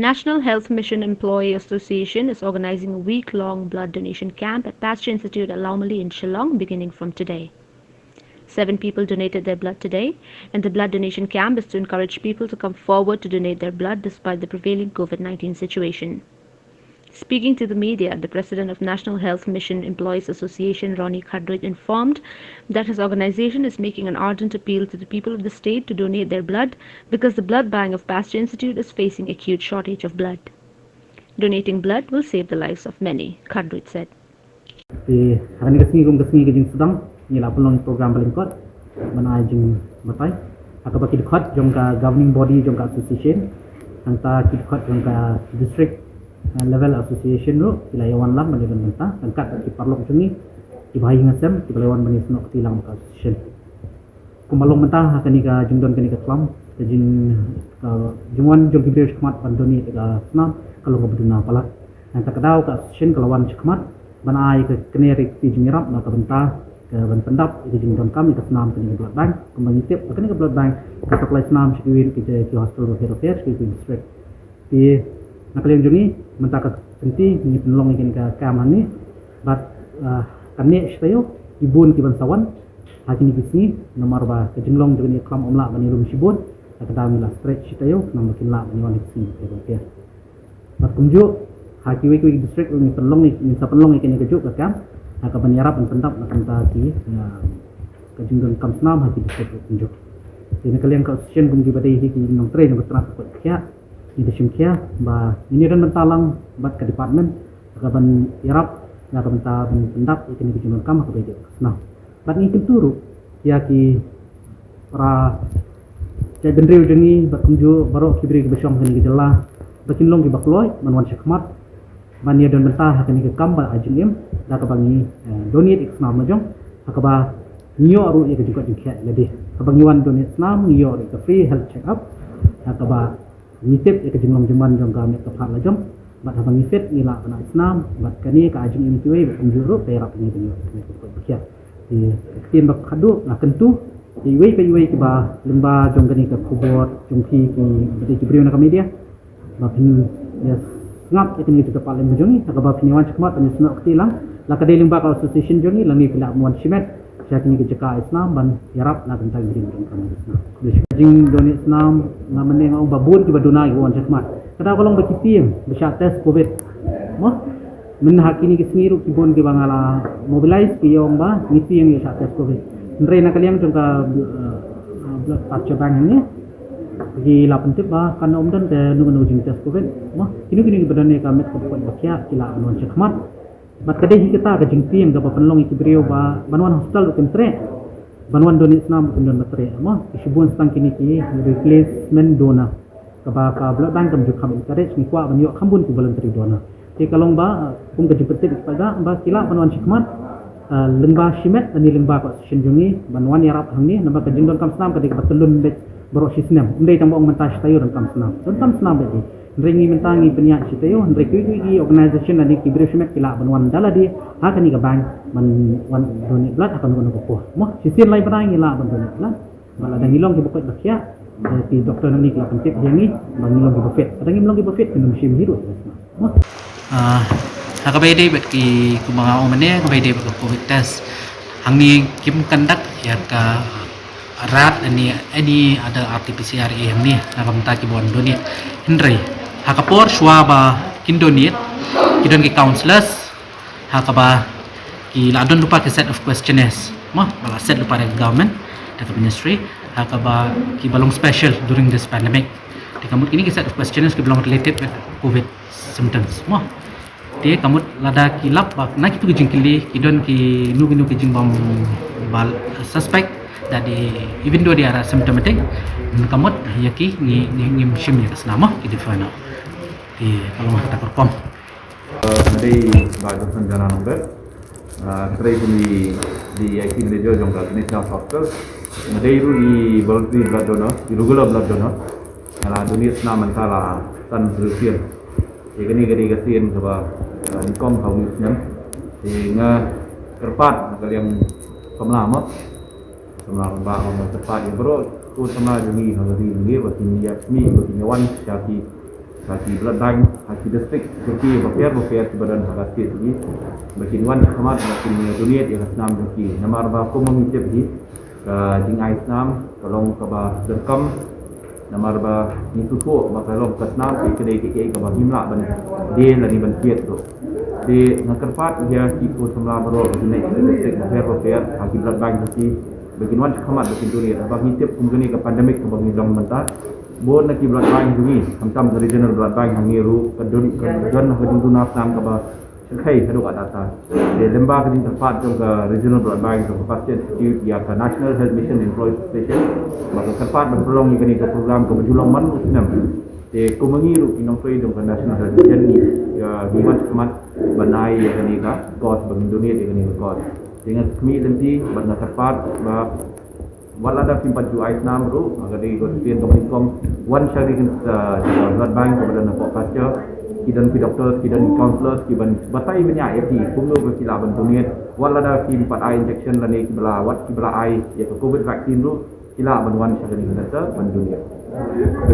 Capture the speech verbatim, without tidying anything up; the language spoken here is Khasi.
National Health Mission Employee Association is organizing a week-long blood donation camp at Pasteur Institute Alamoli in Shillong beginning from today. Seven people donated their blood today, and the blood donation camp is to encourage people to come forward to donate their blood despite the prevailing COVID nineteen situation. Speaking to the media, the president of National Health Mission Employees Association, Ronnie Khardwit, informed that his organization is making an ardent appeal to the people of the state to donate their blood because the blood bank of Pasteur Institute is facing acute shortage of blood. Donating blood will save the lives of many, Khardwit said. Te ha kane ka sngi kum ka sngi ka jingsdang ngi la pynlong program ba lyngkot ban ai jingbatai ha kaba ki dkhot jong ka governing body jong ka association, hangta ki dkhot jong ka district level association ruh ki la ïa wan lang ban ïa don bynta ryngkat bad ki paralok jong ngi kiba ha ïing ha sem kiba la ïa wan ban ïa snoh kti lang bad ka association. Kumba long mynta ha kane ka jingdon kane ka khlam ka jing ka jingwan jong ki briew shakhmat ban donate ïa ka snam ka long kaba duna palat. Nangta ka daw ka association ka la wan shakhmat ban ai ka kane ka jingïarap na ka bynta ka ban pyndap ïa ka jingdonkam ïa ka snam kane ka blood bank. Kumba ngi tip ba kane ka blood bank ka supply snam sha kiwei ki hospital bapher bapher sha kiwei ki district. Te na ka liang jong ngi mynta ka kynti ngi pynlong ïa kane ka kam hangne bad ka neh shi taïew ki bun ki ban sa wan ha kine ki sngi namar ba ka jinglong jong kane ka khlam ym lah ban ïalum shibun. Ha ka daw ngi la stretch shi taïew khnang ba kin lah ban wan ha ki sngi bapher bapher. Bad kumjuh ha kiwei kiwei ki district ruh ngi pynlong ngi sa pynlong ïa kane kajuh ka kam ha ka ban ïarap ban pyndap na ka bynta ki ka jingdonkam snam ha ki district ruh kumjuh. Te na ka liang ka association kum kiba dei hi ki nongtrei jong ka tnat ka koit ka khiah ngi da shim khia ba ngin ïa don bynta lang bad ka department ha ka ban ïarap na ka bynta ban pyndap ïa kane ka jingdonkam ha kaba ïadei bad ka snam. Bad ngi kyntu ruh ïa ki para jaitbynriew jong ngi bad kumjuh baroh ki briew kiba shong ha kane ka jylla ba kin long kiba kloi ban wan shakhmat ban ïa don bynta ha kane ka kam ba ai jingim da kaba ngi donate ïa ka snam la jong ha kaba ngi ïoh ruh ïa ka jingkoit jingkhiah ïa lade. Haba ngi wan donate snam ngi ïoh ruh ïa ka free health check up ha kaba ngi tip ïa ka jinglong jingman jong ka met ka phad la jong bad haba ngi fit ngi lah ban ai snam bad kane ka ai jingim ïa kiwei bad kumjuh ruh ka ïarap ïa ngi ban ïoh ka met ka koit ka khiah. Te ka ktien ba khadduh nga kyntu ïa iwei pa iwei kiba lyngba jong kane ka khubor jong phi kiba dei ki briew na ka media ba phin ïa sngap ïa kane ka jingkyrpad lyngba jong ngi ha kaba phin ïa wan shakhmat ban ïa snoh kti lang la ka dei lyngba ka association jong ngi lane phi lah ban wan shimet sha kine ki jaka ai snam ban ïarap na ka bynta ki briew jong ka snam. Jingdonate snam nga mynne nga ong ba bun kiba duna kiba wan shakhmat ka daw ka long ba ki tieng ba shah test covid. Mo mynha kine ki sngi ruh ki bun kiba nga la mobilize ki ong ba ngi tieng ïa shah test covid. Hynrei na ka liang jong ka blood culture bank hangne ki la pyntip ba kan ym don kano kano jing test covid. Mo kino kino kiba don ïa ka met ka koit ba khiah ki lah ban wan shakhmat. Bad ka dei hi kata ka jingtieng kaba pynlong ïa ki briew ba ban wan hospital ruh kim treh ban wan donate snam ruh kim don ba treh. Mo ki shibun sa tang kine ki replacement donor kaba ka blood bank kam ju kham encourage ngi kwah ban ïoh kham bun ki voluntary donor. Te ka long ba kum ka jingpyntip ïa ki paidbah ba ki lah ban wan shakhmat lyngba shimet lane lyngba ka association jong ngi ban wan ïarap hangne namar ka jingdonkam snam ka dei kaba tyllun beit baroh shi snem. Ym dei tang ba ong mynta shi taïew donkam snam, donkam snam beit. Hynrei ngi mynta ngi pynïaid shi taïew hynrei kiwei kiwei ki organisation lane ki briew shimet ki lah ban wan da lade ha kane ka bank ban wan donate blood ha kano kano ka por. Mo shisien lai bnai ngi lah ban donate blood bad lada ngi long kiba koit ba khiah ki doktor nangne ki la pyntip ïa ngi ba ngi long kiba fit. Lada ngim long kiba fit kin ym shim hi ruh. Mo ha kaba ïadei bad ki kumba nga ong mynne ha kaba ïadei bad ka covid test hangne kim conduct ïa ka rat any any other R T P C R hangne na ka bynta kiba wan donate. Hynrei ha ka por shuwa ba kin donate ki don ki counsellors ha kaba ki la don lypa ki set of questionnaires mo ba la set lypa da ka government da ka ministry ha kaba kiba long special during this pandemic. Te ka mut kine ki set of questionnaires kiba long related with covid symptoms mo. Te ka mut lada ki lap ba na kitu ki jingkylli ki don kino kino ki jingbym ba suspect da dei even though they are asymptomatic. Ka mut ïa ki ngi ngim shim ïa ka snam mo ki defer noh. Te ka long kata ka rukom. Nga dei Bah Johnson Jana Nongbet. Nga trei kum i D I C manager jong ka Ganesh Hospital. Nga dei ruh i voluntary blood donor, i regular blood donor. Nga la donate snam mynta la san hynriew sien. Te kane ka dei ka sien kaba nyngkong ha une u snem. Te nga kyrpad na ka liang samla mo. Samla ba nga kyrpad ïa baroh ki samla jong ngi ha ka ri jong ngi ba kin ïa mih ba kin ïa wan sha ki Ha ki blood bank ha ki district jong ki bapher bapher kiba don ha ka state jong ngi, ba kin wan shakhmat ba kin donate ïa ka snam jong ki. Namar ba kumba ngi tip hi, ka jingai snam ka long kaba donkam. Namar ba ngi sngewthuh ba ka long ka snam ka dei ka, ka, kaba ngim lah ban die lane ban thied ruh. Te nga kyrpad ïa ki khun samla baroh ba kin leit sha ki district bapher bapher ha ki blood bank jong ki, ba kin wan shakhmat ba kin donate. Haba ngi tip kum kane ka pandemic kaba ngi long mynta, bun na ki blood bank jong ngi, khamtam ka regional blood bank hangne ruh, ka don, ka don ha ka jingduna snam kaba shyrkhei haduh katta katta. Te lyngba ka jingtyrpad jong ka regional blood bank jong ka Pasteur Institute ïa ka National Health Mission Employees Association, ba ka kyrpad ban pynlong ïa kane ka program kaba ju long man u snem. Te kumba ngi ruh ki nongtrei jong ka National Health Mission ngi, ïa, ngi wan shakhmat ban ai ïa kane ka cause, ban donate ïa kane ka cause. Te nga khmih lynti bad nga kyrpad ba wat lada phim pat ju ai snam ruh, ha ka dei ka ktien kaba nyngkong, wan sha kane ka, uh, blood bank kaba don hapoh Pasteur. Ki don ki doctors, ki don ki counsellors kiban batai bniah ïa phi kumno ba phi lah ban donate. Wat lada phim pat ai injection lane kiba la, wat kiba la ai ïa ka covid vaccine ruh, ki lah ban wan sha kane ka centre ban donate. Te